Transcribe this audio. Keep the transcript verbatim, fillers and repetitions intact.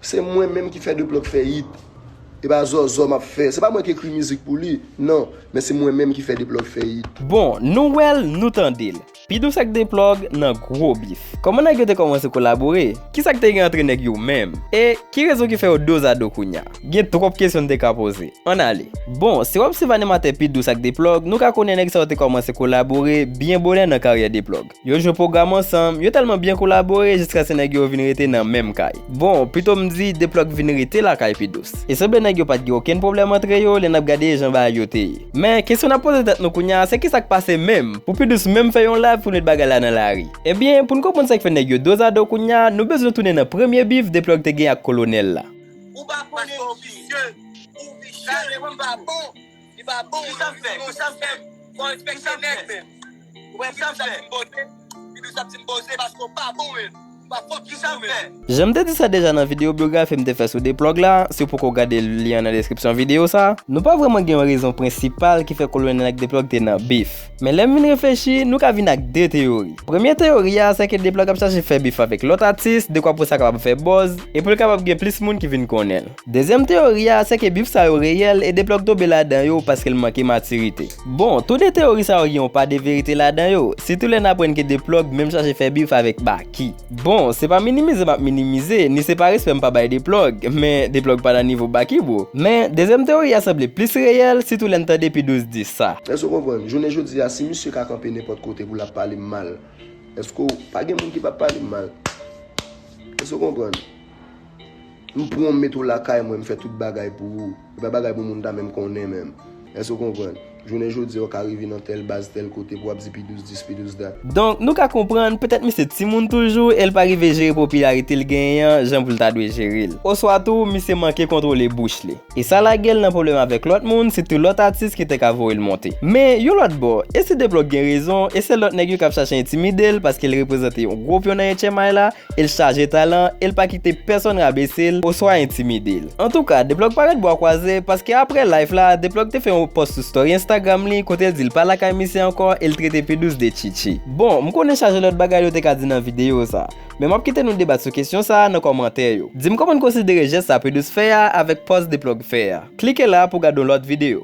Se mwen menm ki fè Deplòg fè hit. E pa zòzò m ap fè. Se pa mwen ki ekri mizik pou li, non, men se mwen menm ki fè Deplòg fè hit. Bon, nou wè l, nou tande l. Pi Dous ak Deplòg nan gwo bif. Kòman nèg yo te kòmanse kolabore? Kisa k te gen antre nèg yo menm? E ki rezon ki fè yo dozado kounya? Gen twòp kesyon n te ka poze. Ann ale. Bon, si w ap swiv animatè Pi Dous ak Deplòg, nou ka konnen nèg sa yo te kòmanse kolabore byen bonè nan karyè Deplòg. Yo jwe pwogram ansanm, yo tèlman byen kolabore jiskaske nèg yo vin rete nan menm kay. Bon, pito m di, Deplòg vin rete lakay Pi Dous. E sanble nèg yo pa t gen okenn pwoblèm antre yo lè n ap gade jan bagay yo te ye. Men, kesyon n ap poze tèt nou kounya a, se kisa k pase menm pou Pi Dous menm fè yon live pou l met bagay la nan lari? Ebyen, pou n konprann sa k fè nèg yo dozado kounya a, nou bezwen tounen nan premye bif Deplòg te gen ak Kolonèl la. Ou pa konnen visye, ou visye, ou pa bon. Li pa bon. Kisa m fè? Kisa m fè? Fò respekte nèg menm. Ou wè Pi Dous ap di m poze, Pi Dous ap di m poze paske w pa bon menm. Ou pa fòk kisa m fè? Jan m te di sa deja nan videyo byografi m te fè sou Deplòg la, si w poko gade lyen an nan deskripsyon videyo sa, nou pa vrèman gen yon rezon prensipal ki fè Kolonèl ak Deplòg te nan bif. Men lè m vin reflechi, nou ka vin ak de teyori. Premye teyori a, se ke Deplòg ap chache fè bif avèk lòt atis, dekwa pou sa kapab fè buzz, e pou l kapab gen plis moun ki vin konnen l. Dezyèm teyori a, se ke bif sa yo reyèl e Deplòg tonbe ladan yo paske l manke matirite. Bon, tou de teyori sa yo gen yon pa de verite ladan yo, sitou lè n aprann ke Deplòg menm chache fè bif avèk Baky. Bon, se pa minimize m ap minimize, ni se pa respè m pa bay Deplòg, men Deplòg pa nan nivo Baky, bro. Men, dezyèm teyori a sanble plis reyèl, sitou lè n tande Pi Dous di sa. Èske w konprann? Jounen jodi a, si misye ka kanpe nenpòt kote pou l ap pale m mal, èske w, pa gen moun ki p ap pale m mal? Èske w konprann? M pran w, m mete w lakay mwen, m fè tout bagay pou ou. E pa bagay pou moun ta menm konnen menm. Èske w konprann? Jounen jodi a, w ka rive nan tèl baz, tèl kote pou w ap di Pi Dous dis, Pi Dous dat. Donk, nou ka konprann, petèt misye timoun toujou, e l pa rive jere popilarite l genyen an jan pou l ta dwe jere l. Oswa tou, misye manke kontwole bouch li. E sa lage l nan pwoblèm avèk lòt moun, sitou lòt atis ki te ka voye l monte. Men, yon lòt bò, e si Deplòg gen rezon, e se lòt nèg yo k ap chache entimide l paske l reprezante yon gwo pyon nan H M I la, e l chaje talan, e l pa kite pèsonn rabese l oswa entimide l. Antouka, Deplòg pa ret bwa kwaze, paske apre live la, Deplòg te fè yon pòs sou story Instagram li, kote l di l pa lakay misye ankò, e l trete Pi Dous de tchitchi. Bon, m konnen chaje lòt bagay yo te ka di nan videyo sa. Men m ap kite nou debat sou kesyon sa a nan kòmantè yo. Di m kòman n konsidere jès sa Pi Dous fè a avèk pòz Deplòg fè a. Klike la pou gade yon lòt videyo.